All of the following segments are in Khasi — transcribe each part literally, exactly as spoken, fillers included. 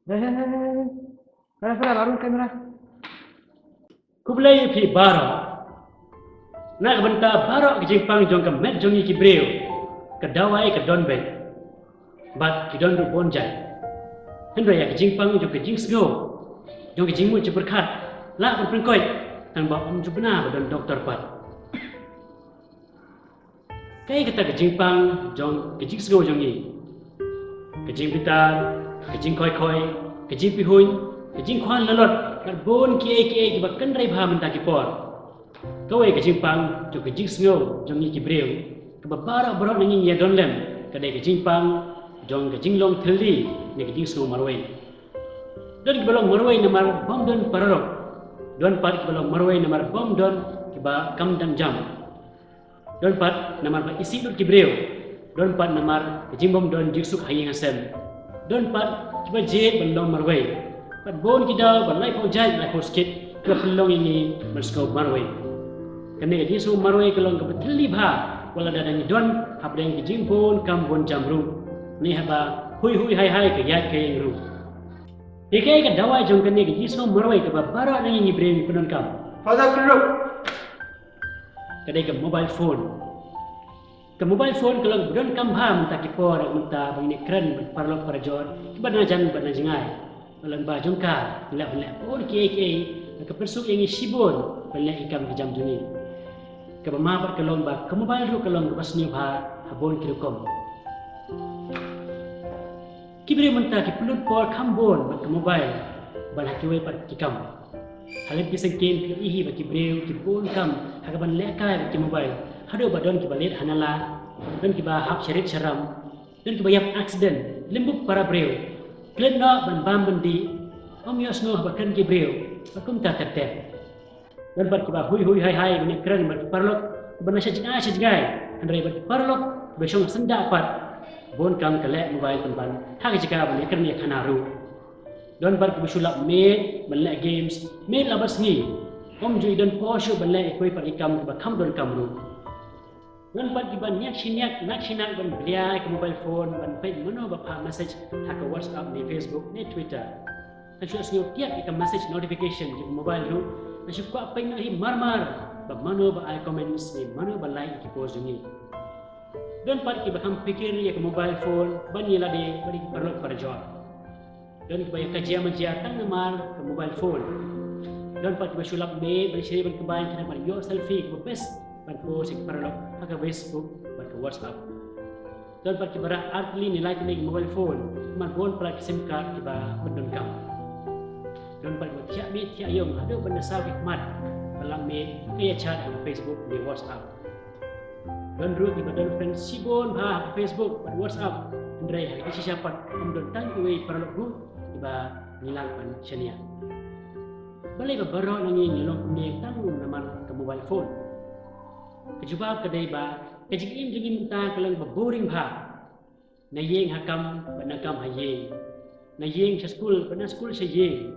Hey, hey, hey, hey. Hey, Fred, arung kamera. Khublei ïa phi baroh. Na ka bynta baroh ka jingpang jong ka met jong ngi ki briew, ka dawai ka don beit. Bad ki don ruh bun jait. Hynrei ïa ka jingpang jong ka jingsngew, jong ka jingmut jingpyrkhat, lah ban pynkoit, tang ba ym ju bna ba don doktor pat. Kaei kata ka jingpang jong ka jingsngew jong ngi? Ka jingbitar, ka jingkhoi khoi, ka jingpihuiñ, ka jingkhwan lalot, bad bun kiei kiei kiba kynrei bha mynta ki por. Kawei ka jingpang jong ka jingsngew jong ngi ki briew, kaba baroh baroh na ngi ngi ïa don lem, ka dei ka jingpang jong ka jinglong thylli ne ka jingsngew marwei. Don kiba long marwei namar bym don paralok. Don pat kiba long marwei namar bym don kiba kam dang jam. Don pat namar ba isih lut ki briew. Don pat namar ka jingbym don jingsuk ha ïing ha sem. Don pat kiba jied ban long marwei. Pat bun ki daw ba laiphew jait laiphew skit kiba pynlong ïa ngi ban sngew marwei. Kane ka jingsngew marwei ka long kaba thylli bha wat la da ngi don hapdeng ka jingbun kam bun jam ruh, ne haba hui hui hai hai ka ïaid ka ïeng ruh. Te kaei ka dawai jong kane ka jingsngew marwei kaba baroh na ngi ngi briew ngi pyndonkam? Father Kyruk. Ka dei ka mobile phone. Ka mobile phone ka long ba donkam bha mynta ki por, mynta ba ngin ïakren bad paralok parajor kiba na jan bad na jngai. Ba long ba jong ka, ngi lah ban leh bun kiei kiei, ka pynsuk ïa ngi shibun ban leh ïa ki kam ki jam jong ngi. Kaba ma pat ka long ba ka mobile ruh ka long kaba sniew bha ha bun ki rukom. Ki briew mynta ki pynlut por kham bun bad ka mobile ban ha kiwei pat ki kam. Ha lynti syngkien phi ïohi ba ki briew ki bun kam ha kaban lehkai bad ki mobile, haduh ba don kiba leit ha nala, don kiba hap sharit sharam, don kiba ïap accident, lynti para briew. Klet noh ban bam ban dih, ym ïohsngew haba kren ki briew, ba kumta ter ter. Don pat kiba hui hui hai hai ban ïakren bad ki paralok kiba na sha jngai sha jngai, hynrei bad ki paralok kiba shong syndah pat, bun kam ka leh mobile pynban ha ka jaka ban ïakren ïakhana ruh. Don pat kiba shu lap miet ban leh games miet la bad sngi, ym ju don por shuh ban leh ïa kiwei pat ki kam kiba kham donkam ruh. Don pat kiba niak shi niak nak shi nak ban blia ïa ka mobile phone ban peit mano ba phah message ha ka WhatsApp ne Facebook ne Twitter. Kan shu sngew tiak ïa ka message notification jong ka mobile ruh, kan shu kwah peit noh hi mar mar ba mano ba ai comments ne mano ba like ïa ki post jong ngi. Don pat kiba kham pyrkhat ïa ka mobile phone ban ïa lade bad ïa ki paralok parajor. Don kiba ïa ka jia ma jia tang namar ka mobile phone. Don pat kiba shu lap miet ban shiri ban kbai khnang ban ïoh selfie kiba best ban post ïa ki paralok ha ka Facebook bad ka WhatsApp. Don pat kiba rah artylli ne laitylli ka mobile phone, namar bun palat ki sim card kiba pyndonkam. Don pat kiba thiah miet thiah ïong haduh ban da saw ki khmat ban lap miet ka ïa chat ha ka Facebook ne WhatsApp. Don ruh kiba don friend shibun bha ha ka Facebook bad WhatsApp, hynrei ha ki shisha pat ym don tang kiwei paralok ruh kiba ngi lah ban shaniah. Balei ba baroh na ngi ngi long kumne tang namar ka mobile phone? Ka jubab ka dei ba ka jingim jong ngi mynta ka long ba boring bha. Na ïing ha kam bad na kam ha ïing. Na ïing sha skul bad na skul sha ïing.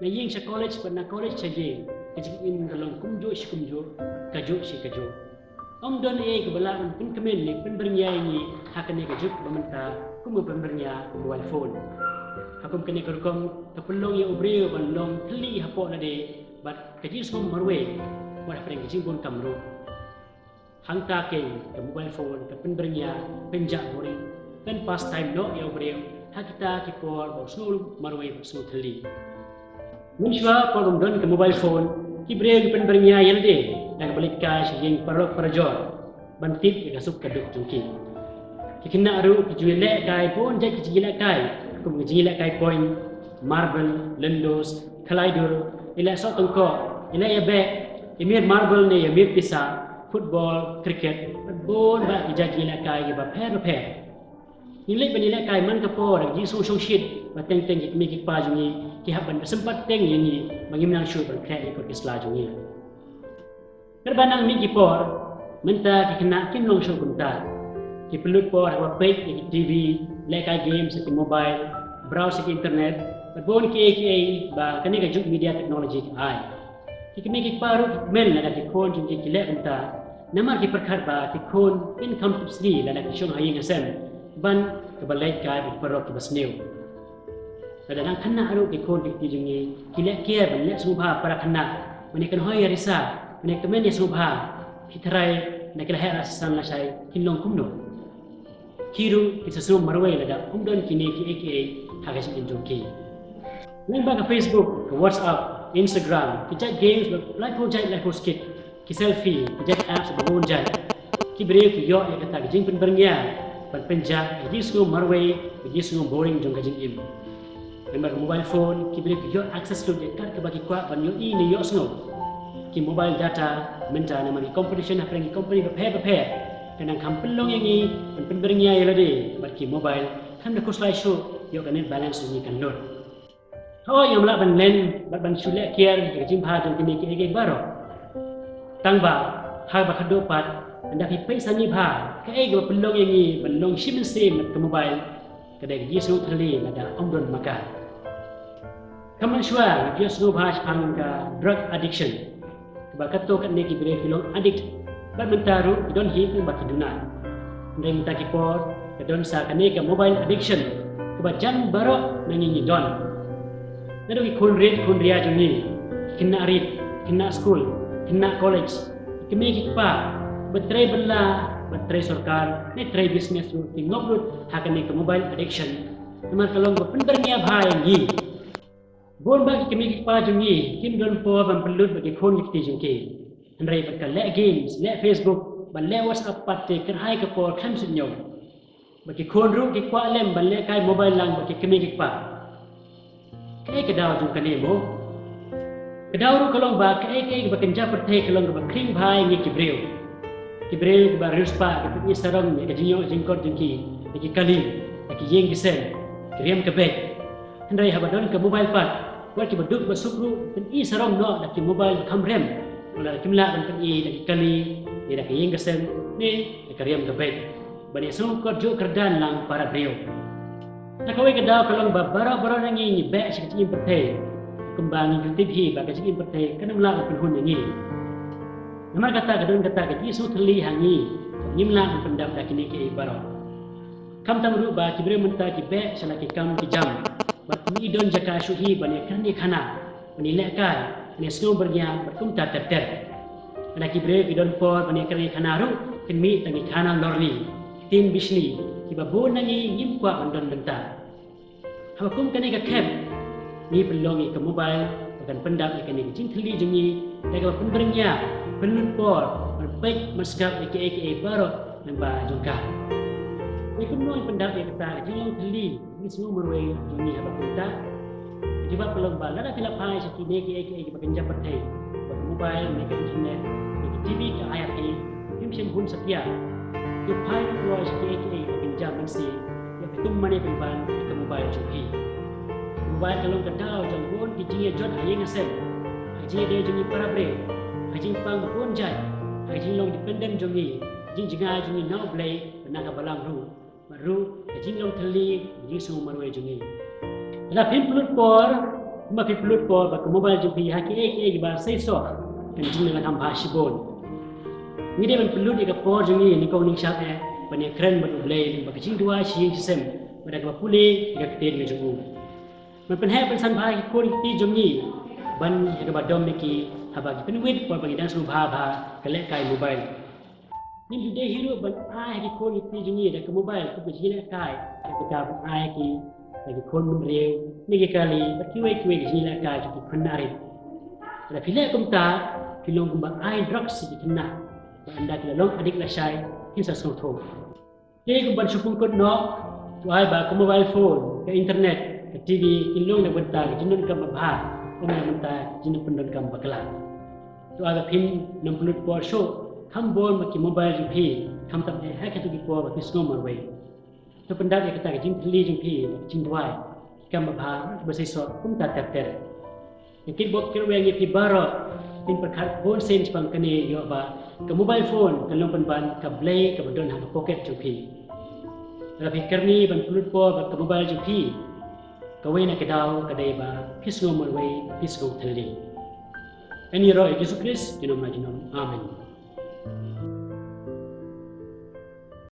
Na ïing sha college bad na college sha ïing. Ka jingim ka long kumjuh shi kumjuh, kajuh shi kajuh. Ym don ei kaba lah ban pynkmen ne pynbyrngia ïa ngi ha kane ka juk ba mynta kum ka pynbyrngia mobile phone. Ha kum kane ka rukom ka pynlong ïa u briew ban long thylli hapoh lade bad ka jingsngewsih marwei wat hapdeng ka jingbun kam ruh. Hangta keiñ ka mobile phone ka pynbyrngia, pynjah boring, pyn pastime noh ïa u briew ha kita ki por ba u sngew marwei ba u sngew thylli. Mynshuwa por ba ym don ka mobile phone, ki briew ki pynbyrngia ïa lade da kaba leit kai sha ïing paralok parajor ban tip ïa ka suk ka duk jong ki. Ki khynnah ruh ki ju ïalehkai bun jait ki jingïalehkai, kum ki jingïalehkai point, marble, lyndos, khalai dur, ïaleh soh tyngkoh, ïaleh ïabeh, ïamir marble ne ïamir pisa, football, cricket bad bun bah ki jait jingïalehkai kiba pher bapher. Ngi leit ban ïalehkai man ka por da ka jingsngewsih shongshit ba teng teng ki kmie ki kpa jong ngi ki hap ban pynsympateng ïa ngi ba ngim nang shuh ban khreh ïa ki kot ki sla jong ngi. Katba nang mih ki por, mynta ki khynnah kim long shuh kumta. Ki pynlut por ha kaba peit ïa ki TV, lehkai games ha ki mobile, browse ha ki internet bad bun kiei kiei ba kane ka juk media technology ka ai. Ki kmie ki kpa ruh ki kmen lada ki khun jong ki ki leh kumta, namar ki pyrkhat ba ki khun kin kham tipsngi lada ki shong ha ïing ha sem ban kaba leit kai bad ki paralok kiba sniew. Lada nang khynnah ruh ki khun ki kti jong ngi ki leh kiar ban leh sngewbha para khynnah, ban ïa kynhoi ïa risa, ban ïa kmen ïa sngewbha, ki trai na ki la heh la san lashai kin long kumno? Ki ruh kin sa sngew marwei lada ym don kine kiei kiei ha ka jingim jong ki. Lyngba ka Facebook, ka WhatsApp, Instagram, ki jait games, laiphew jait laiphew skit, ki selfie, ki jait apps ba bun jait. Ki briew ki ïoh ïa kata ka jingpynbyrngia ban pynjah ïa ka jingsngew marwei, ka jingsngew boring jong ka jingim. Namar ka mobile phone, ki briew ki ïoh access lut ïa kat kaba ki kwah ban ïohi ne ïohsngew. Ki mobile data mynta namar ki competition hapdeng ki company bapher bapher ka nang kham pynlong ïa ngi ban pynbyrngia ïa lade bad ki mobile, kham da khuslai shuh ïoh ka net balance jong ngi kan lut. Hooid, ngam lah ban len bad ban shu leh kiar ïa ka jingbha jong kine kiei kiei baroh. Tang ba haba khatduh pat, ynda phi peit sani bha, kaei kaba pynlong ïa ngi ban long shi mynsiem bad ka mobile ka dei ka jingsngew thylli lada ym don ma ka. Kham mynshuwa ngi ïohsngew bha shaphang ka drug addiction, kaba katto katne ki briew ki long addict bad mynta ruh ki don hi tang ba ki duna. Hynrei mynta ki por ka don sa kane ka mobile addiction kaba jan baroh na ngi ngi don. Naduh ki khun rit khun ria jong ngi, ki khynnah rit, ki khynnah skul, ki khynnah college, ki kmie ki kpa, ba trei bylla, ba trei sorkar ne trei business ruh ki ngop lut ha kane ka mobile addiction. Namar ka long ba pynbyrngia bha ïa ngi. Bun ba ki kmie ki kpa jong ngi kim don por ban pynlut bad ki khun ki kti jong ki. Hynrei bad ka leh games, leh Facebook bad leh WhatsApp pat te kyrhai ka por khlem shuh ñiew. Bad ki khun ruh ki kwah lem ban lehkai mobile lang bad ki kmie ki kpa. Kaei ka daw jong kane mo? Ka daw ruh ka long ba kaei kaei kaba kynja pyrthei ka long kaba khring bha ïa ngi ki briew. Ki briew kiba riewspah ki pyni sarong ïa ka jingïoh jingkot jong ki da ki kali, da ki ïing ki sem, ki riam ka beit. Hynrei haba don ka mobile pat, wat kiba duk ba suk ruh pyni sarong noh da ki mobile ba kham rem. Wat la kim lah ban pyni da ki kali, ne da ki ïing ki sem, ne da ka riam ka beit. Ban ïa sngewkot juh kyrdan lang para briew. Na kawei ka daw ka long ba baroh baroh na ngi ngi beh sha ka jingim pyrthei. Kumba ngi tip hi ba ka jingim pyrthei kan ym lah ban pynhun ïa ngi. Namar kata ka don kata ka jingsngew thylli ha ngi, ngim lah ban pyndap da kine kiei baroh. Khamtam ruh ba ki briew mynta ki beh sha la ki kam ki jam bad kim i don jaka shuh hi ban ïa kren ïa khana, ban ïa lehkai, ban ïa sngew byrngia bad kumta ter ter. Lada ki briew ki don por ban ïa kren ïa khana ruh kin mih tang ki khana lorni, ki ktien bishni kiba bun na ngi ngim kwah ban don bynta. Haba kum kane ka khep, ngi pynlong ïa ka mobile ba kan pyndap ïa kane ka jingthylli jong ngi da kaba pynbyrngia, pynlut por ban peit ban sngap ïa kiei kiei baroh lyngba jong ka. Ngi kumno ngi pyndap ïa kata ka jinglong thylli, ka jingsngew marwei jong ngi haba kumta? Ka jubab ka long ba lada phi la phai sha kine kiei kiei kiba kynja pyrthei, ba ka mobile ne ka internet ne ka TV ka ai ha phi, phim shym hun satia. Phi phai ruh kloi sha kiei kiei kiba kynja mynsiem, ïa phi tum mane pynban ïa ka mobile jong phi. Ka mobile ka long ka daw jong bun ki jingïajot ha ïing ha sem, ha ka jingïadei jong ngi para briew, ha ka jingpang bun jait, ha ka jinglong dependent jong ngi, jingjngai jong ngi na U Blei bad na ka balang ruh, bad ruh ka jinglong thylli, ka jingsngew marwei jong ngi. Lada phim pynlut por kumba phi pynlut por bad ka mobile jong phi ha kiei kiei kiba seisoh, kan jinglong kham bha shibun. Ngi dei ban pynlut ïa ka por jong ngi nyngkong nyngshap eh ban ïa kren bad U Blei lyngba ka jingduwai shi ïing shi sem, bad da kaba pule ïa ka ktien ka jong u. Ban pynheh pynsan bha ïa ki khun ki kti jong ngi ban ïa kaba dom ïa ki haba ki pynwit por ba ngi dang sngewbha bha ka lehkai mobile. Ngim ju dei hi ruh ban ai ha ki khun ki kti jong ngi da ka mobile kum ka jingïalehkai, ïa kata ban ai ha ki, da ki khun bynriew ne ki kali bad kiwei kiwei ki jingïalehkai jong ki khynnah rit. Lada phi leh kumta, phi long kumba ai drugs ïa ki khynnah, ba ynda ki la long addict lashai, kin sa sngewthuh. Te kum ban shu pynkut noh, to ai ba ka mobile phone, ka internet, ka TV kin long na ka bynta ka jingdonkam babha, ym na ka bynta ka jingpyndonkam bakla. To ai ba phin nym pynlut por shuh kham bun bad ki mobile jong phi, khamtam eh ha kito ki por ba phi sngew marwei. To pyndap ïa kata ka jingthylli jong phi da ka jingduwai, ki kam babha kiba seisoh kumta ter ter. Ïa ki bok ki rweng ïa phi baroh, phin pyrkhat bun sien shaphang kane, ïoh ba ka mobile phone kan long pynban ka blei kaba don ha ka pocket jong phi. Lada phi kyrni ban pynlut por bad ka mobile jong phi, kawei na ka daw ka dei ba phi sngew marwei, phi sngew thylli. Yn ïaroh ïa u Jisu Khrist junom la junom. Amen.